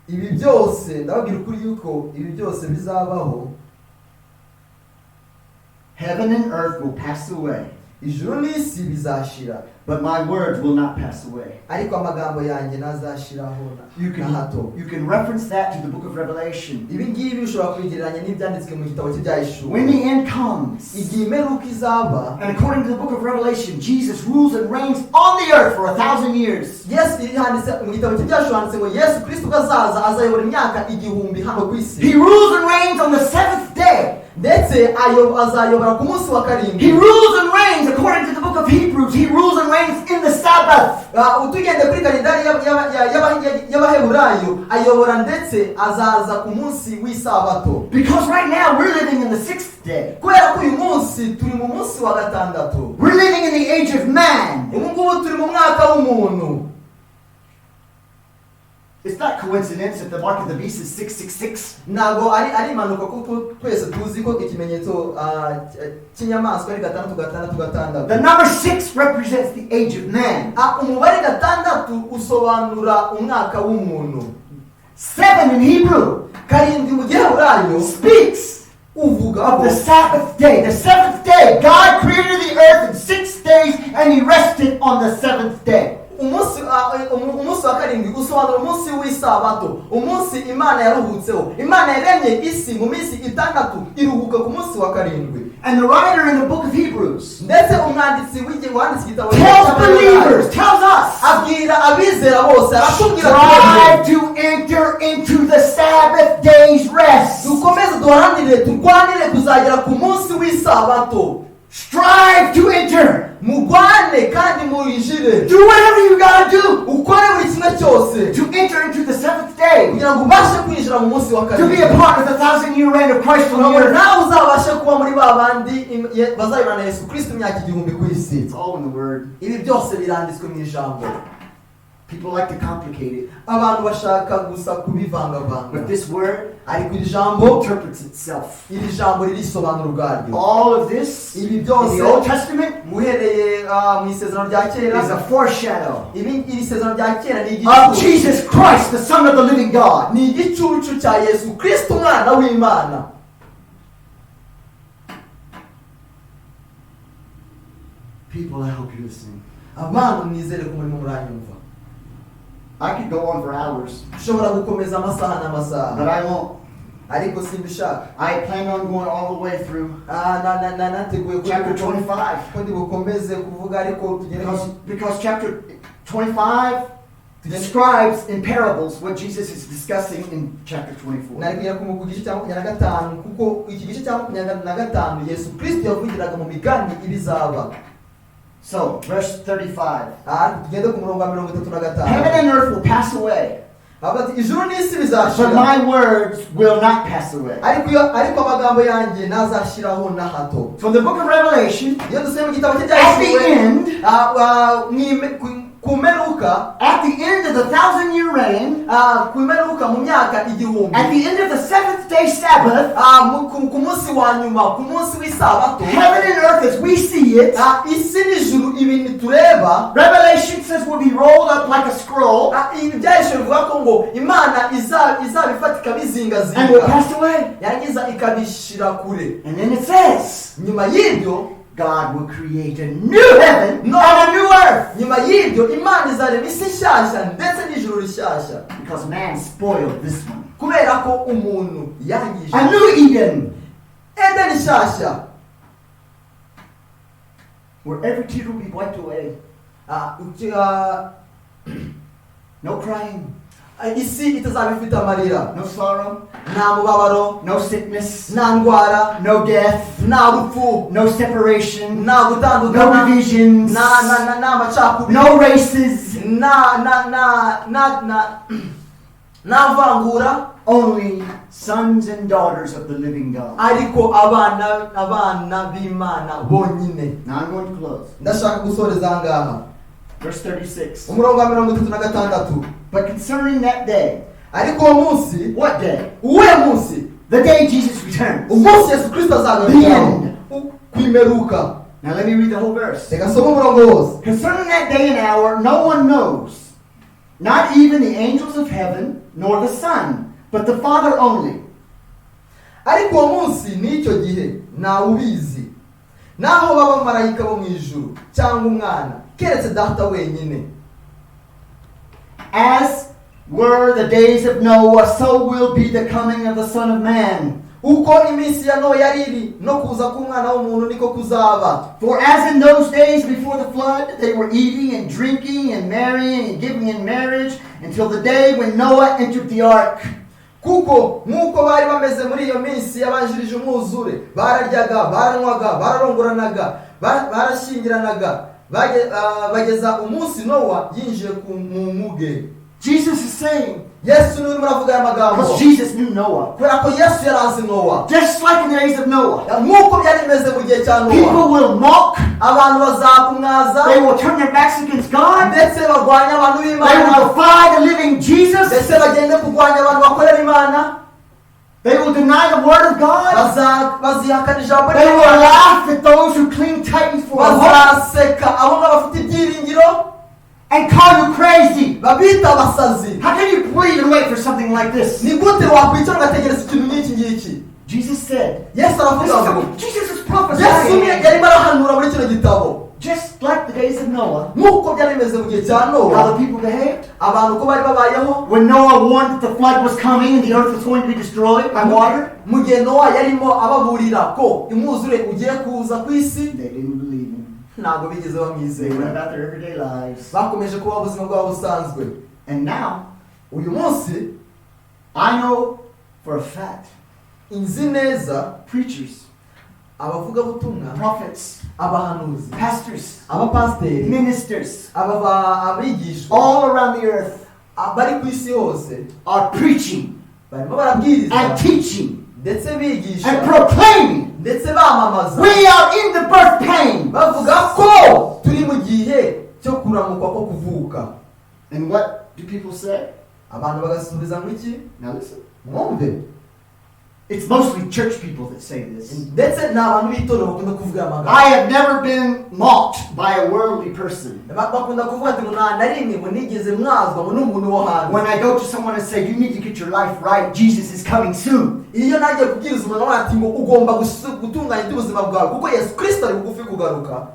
Ibi byose ndababwira ukuri yuko ibi byose bizabaho. Heaven and earth will pass away. Ijuru n'isi bizashira. But my words will not pass away. Ariko amagambo yanjye ntazashiraho na hato. You can reference that to the book of Revelation. Ibi ngibi ushobora kubigereranya n'ibyanditswe mu gitabo cy'Ibyahishuwe. When the end comes, Igihe imperuka izaba, and according to the book of Revelation, Jesus rules and reigns on the earth for 1,000 years. Yesu handitse mu gitabo cy'Ibyahishuwe handitse ngo Yesu Kristo ubwo azaza azayobora imyaka igihumbi hano ku isi. He rules and reigns on the seventh day. Ndetse azayobora ku munsi wa karindwi. He rules and reigns according to the book of Hebrews. He rules and reigns in the Sabbath. Utugende kuri kalendari y'Abaheburayo ayobora ndetse azaza ku munsi w'isabato. Because right now we're living in the sixth day. Kubera ko uyu munsi turi mu munsi wa gatandatu. We're living in the age of man. Ubu ngubu turi mu mwaka w'umuntu. It's not coincidence that the mark of the beast is 666. Ntabwo ari impanuka kuko twese tuzi ko ikimenyetso cy'inyamaswa ari gatandatu gatandatu gatandatu. The number 6 represents the age of man. Umubare gatandatu usobanura umwaka w'umuntu. 7 in Hebrew. Karindwi mu Giheburayo speaks uvuga of the Sabbath day. The seventh day, God created the earth in 6 days and he rested on the seventh day. Umunsi wa karindwi usobanura umunsi w'isabato, umunsi Imana yaruhutseho. Imana yaremye isi mu minsi itandatu iruhuka ku munsi wa karindwi. And the writer in the book of Hebrews ndetse umwanditsi wanditse igitabo tells believers, tells us, abwira abizera bose, aratubwira strive to enter into the Sabbath day's rest. Dukomeze duharanire, turwanire kuzagera ku munsi w'isabato. Strive to enter. Mugwane kandi muinjire. Do whatever you gotta do. Ukore buri kimwe cyose. To enter into the seventh day. Kugira ngo ubashe kwinjira mu munsi wa karindwi. To be a part of the 1,000-year reign of Christ on the earth. Nawe uzabashe kuba muri ba bandi bazayobora na Yesu Kristo imyaka igihumbi ku isi. It's all in the word. Ibi byose biranditswe mu ijambo. People like to complicate it. Abantu bashaka gusa kubivangavanga. But this word ariko iri jambo interprets itself. Iri jambo ririsobanura ubwaryo. All of this ibi byose in the Old Testament uhereye mu isezerano rya kera is a foreshadow iri sezerano rya kera ni of Jesus Christ, the Son of the living God. Ni igicucu cya Yesu Kristo umwana w'Imana. People, I hope you're listening. Abantu nizere ko murimo muranyumva. I could go on for hours. Ushobora gukomeza amasaha n'amasaha. But I won't. Ariko simbishaka. I plan on going all the way through. Nateguye chapter 25. Ko ndibukomeze kuvuga ariko tugere because chapter 25 describes in parables what Jesus is discussing in chapter 24. Nari kugera ku gice cya 25 kuko iki gice cya 25 Yesu Kristo yavugiraga mu migani ibizaba. So, verse 35. Tugende ku murongo wa 35. Heaven and earth will pass away. But my words will not pass away. Ariko amagambo yanjye ntazashiraho na hato. From the book of Revelation, Iyo dusomye mu gitabo at the end, Ku mperuka, at the end of the 1,000-year reign, ku mperuka mu myaka 1000, at the end of the 7th day Sabbath, ku munsi wa nyuma, ku munsi w'isabato, heaven and earth as we see it, isi n'ijuru ibintu tureba, Revelation says will be rolled up like a scroll, Ibyahishwe bivuga ko ngo Imana izabifata ikabizingazinga, and will pass away, yarangiza ikabishira kure. And then it says, nyuma y'ibyo, God will create a new heaven and a new earth. Nyuma y'ibyo Imana izarema isi nshyashya ndetse n'ijuru rishyashya. Because man spoiled this one. Kubera ko umuntu yangije. A new Eden. Edeni nshyashya. Where every tear will be wiped away. No crying. Isi itazaba ifite amarira. No sorrow. Nta mubabaro. No sickness. Nta ndwara. No death. Nta rupfu. No separation. Nta gutandukana. No divisions. Nta macakubiri. No races. Nta vangura. Only sons and daughters of the living God. Ariko abana b'Imana bonyine. Now I'm going to close. Ndashaka gusoreza ngaha. Verse 36. Umurongo wa 36. But concerning that day. Ariko uwo munsi. What day? Uwuhe munsi? The day Jesus returns. Umunsi Yesu Kristo azagaruka. The end. Kwimeruka. Now let me read the whole verse. Reka nsome umurongo wose. Concerning that day and hour, no one knows, not even the angels of heaven, nor the Son, but the Father only. Ariko uwo munsi n'icyo gihe ntawe ubizi, naho baba marayika bo mu ijuru cyangwa umwana, keretse Data wenyine. As were the days of Noah, so will be the coming of the Son of Man. Uko iminsi ya Nowa yari iri, no kuza k'umwana w'umuntu niko kuzaba. For as in those days before the flood, they were eating and drinking and marrying and giving in marriage until the day when Noah entered the ark. Kuko nk'uko bari bameze muri iyo minsi yabanjirije umwuzure, bararyaga, baranywaga, bararongoranaga, barashyingiranaga, bageza umunsi Nowa yinjiye mu nkuge. Jesus is saying, Yesu niwe urimo aravuga aya magambo. Because Jesus knew Noah. Kubera ko Yesu yari azi Nowa. Just like in the days of Noah. Nk'uko byari bimeze mu gihe cya Nowa. People will mock. Abantu bazakumwaza. They will turn their backs against God. Ndetse barwanya abantu b'Imana. They will defy the living Jesus. Ndetse bagende kurwanya abantu bakorera Imana. They will deny the word of God. Bazihakana ijambo They will ry'Imana. laugh at those who cling tightly for a hope. Bazaseka abo ngabo bafite ibyiringiro. And call you crazy. Babita abasazi. How can you breathe and wait for something like this? Ni gute wakwicara ugategereza ikintu nk'iki ngiki? Jesus said. Yesu aravuga ngo. Jesus is prophesying. Yesu yarimo arahanura muri kino gitabo. Just like the days of Noah. Nk'uko byari bimeze mu gihe cya Nowa. How the people behaved. Abantu uko bari babayeho. When Noah warned that the flood was coming and the earth was going to be destroyed by water. Mu gihe Nowa yarimo ababurira ko umwuzure ugiye kuza ku isi. They didn't believe him. Ntabwo bigeze bamwizera. They went about their everyday lives. Bakomeje kuba ubuzima bwabo busanzwe. And now, uyu munsi, I know for a fact, inzi neza, preachers, abavugabutumwa, prophets, abahanuzi, pastors, abapasiteri, ministers, abigishwa, all around the earth, bari ku isi hose, are preaching, barimo barabwiriza, and teaching, ndetse bigisha, and proclaiming, ndetse bamamaza, we are in the birth pain. Bavuga ko turi mu gihe cyo kuramukwa ko kuvuka. And what do people say? Abantu bagasubiza ngo iki? Now listen. Mwumve. It's mostly church people that say this. Ndetse ni abantu b'itorero bakunda kuvuga amagambo. I have never been mocked by a worldly person. Bakunda kuvuga ati ngo nta na rimwe ngo nigeze mwazwa ngo n'umuntu wo hanze. When I go to someone and say, you need to get your life right, Jesus is coming soon. Iyo nagiye kubwiriza umuntu ati ngo ugomba gutunganya iby'ubuzima bwawe kuko Yesu Kristo ari bugufi kugaruka.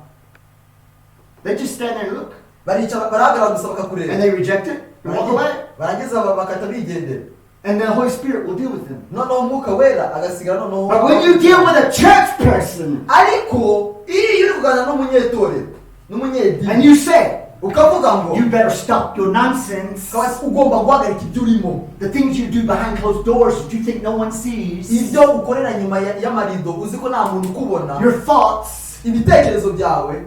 They just stand there and look. Baricara barahagarara gusa bakakureba. And they reject it and walk away. Barangiza bakata bigendera. And the Holy Spirit will deal with them. Noneho umwuka wera agasigara noneho. But when you deal with a church person, ariko iyo uri kuganira n'umunyetorero, n'umunyedini, and you say, ukavuga ngo, you better stop your nonsense. Ugomba guhagarika ibyo urimo. The things you do behind closed doors that you think no one sees. Ibyo ukorera nyuma y'amarido uzi ko nta muntu ukubona. Your thoughts. Ibitekerezo byawe.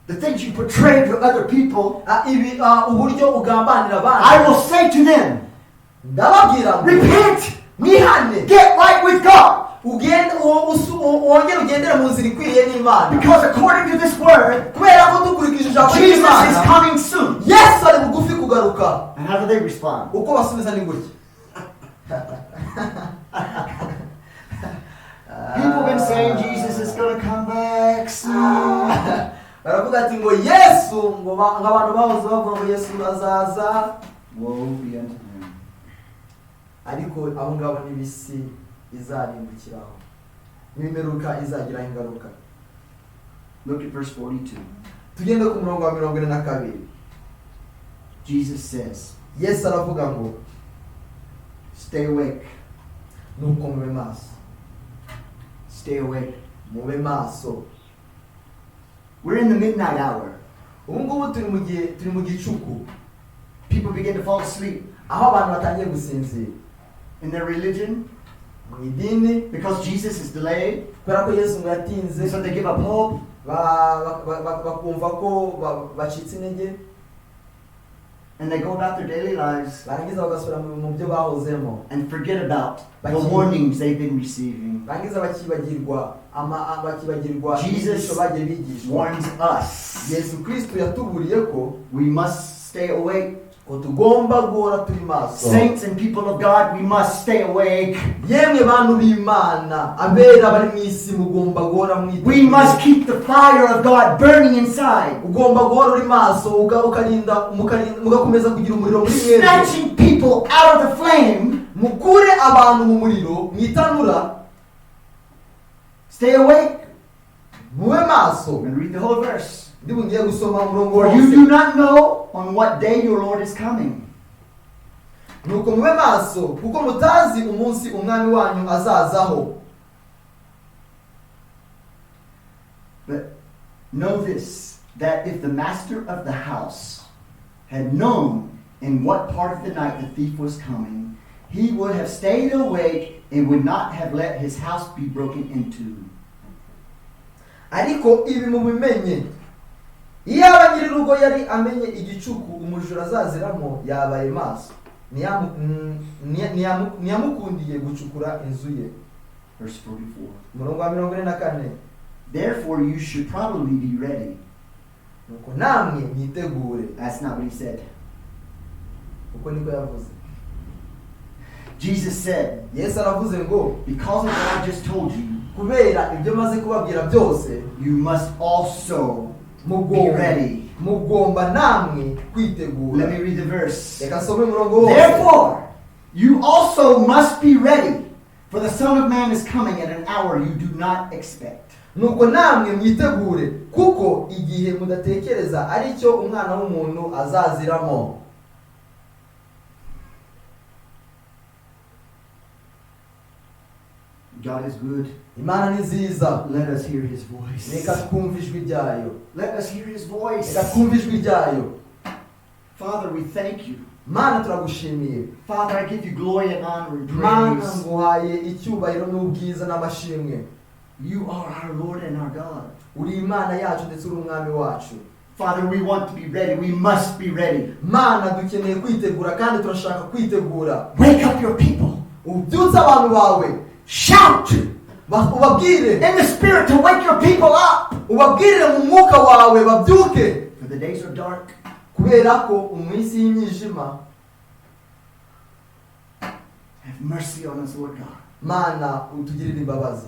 The things you portray to other people. Uburyo ugambanira abandi. I will say to them, ndababwira ngo, repent, mwihane, get right with God. Ugende wongere ugendere mu nzira ikwiriye n'Imana. Because according to this word, kubera ko dukurikije ijambo Jesus is ry'Imana, coming soon. Yesu ari bugufi kugaruka. And how do they respond? Uko basubiza ni gutya. People been saying Jesus is going to come back soon. Baravuga ati ngo Yesu, ngo abantu bahoze bavuga ngo Yesu azaza. Woe be unto them. Ariko abo ngabo n'ibisi izarimbukiraho, n'imperuka izagiraho ingaruka. Look at verse 42. Tugende ku murongo wa 42. Jesus says, Yesu aravuga ngo, stay awake. Nuko mube maso. Stay awake. Mube maso. We're in the midnight hour. Ubu ngubu turi mu gihe, turi mu gicuku. People begin to fall asleep. Aho abantu batangiye gusinzira. In their religion, mu idini, because Jesus is delayed, kubera ko Yesu ngo yatinze, so they give up hope. Bakumva ko bacitse intege, and they go about their daily lives, barangiza bagasubira mu byo bahozemo, and forget about the warnings they've been receiving. Barangiza bakibagirwa bakibagirwa Jesus inyigisho bagiye bigishwa. warns us. Yesu Kristo yatuburiye ko we must stay awake. ko tugomba guhora turi maso. Saints and people of God, we must stay awake. Yemwe bantu b'Imana, abera bari mu isi, mugomba guhora mwiteguye. We must keep the fire of God burning inside. Ugomba guhora uri maso, ukarinda, mugakomeza kugira umuriro muri mwebwe. Snatching people out of the flame. Mukure abantu mu muriro, mu itanura. Stay awake. Mube maso. And read the whole verse. Ndi ngiye gusoma umurongo For you wose. do not know on what day your Lord is coming. Nuko mube maso, kuko mutazi umunsi umwami wanyu azazaho. But know this, that if the master of the house had known in what part of the night the thief was coming, he would have stayed awake and would not have let his house be broken into. Ariko ibi mubimenye, iyaba nyir'urugo yari amenye igicuku umujura azaziramo, yabaye maso, ntiyamukundiye gucukura inzu ye. Verse 44. Umurongo wa 44. Therefore you should probably be ready. Nuko namwe mwitegure. That's not what he said. Uko niko yavuze. Jesus said, Yesu aravuze ngo, because of what I just told you, kubera ibyo maze kubabwira byose, you must also be ready. Mugomba namwe kwitegura. Let me read the verse. Reka nsome umurongo wose. Therefore, you also must be ready, for the Son of Man is coming at an hour you do not expect. Nuko namwe mwitegure, kuko igihe mudatekereza aricyo umwana w'umuntu azaziramo. God is good. Imana ni nziza. Let us hear his voice. Reka twumve ijwi ryayo. Let us hear his voice. Reka twumve ijwi ryayo. Father, we thank you. Mana turagushimiye. Father, I give you glory and honor and praise. Mana nguhaye icyubahiro n'ubwiza n'amashimwe. You are our Lord and our God. Uri Imana yacu ndetse uri umwami wacu. Father, we want to be ready. We must be ready. Mana dukeneye kwitegura kandi turashaka kwitegura. Wake up your people. Ubyutse abantu bawe. Shout. Ubabwire. In the spirit to wake your people up. Ubabwire mu mwuka wawe babyuke. For the days are dark. Kubera ko umunsi y'imyijima. Have mercy on us, Lord God. Mana utugirire imbabazi.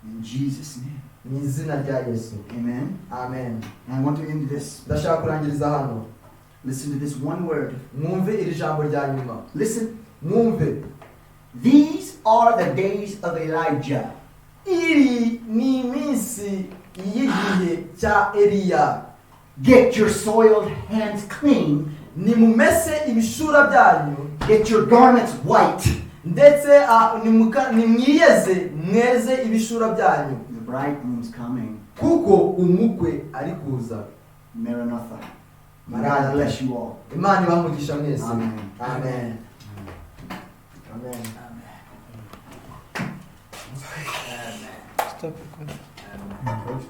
In Jesus' name. Mu izina rya Yesu. Amen. Amen. And I want to end this. Ndashaka kurangiriza hano. Listen to this one word. Mwumve iri jambo rya nyuma. Listen. Mwumve. These are the days of Elijah. Iri ni iminsi y'igihe cya Eliya. Get your soiled hands clean. Nimumese ibishura byanyu. Get your garments white. Ndetse nimwiyeze mweze ibishura byanyu. The bridegroom's coming. Kuko umukwe ari kuza. Maranatha. God bless you all. Imana ibahe umugisha mwese. Amen. Amen. Amen. Stop.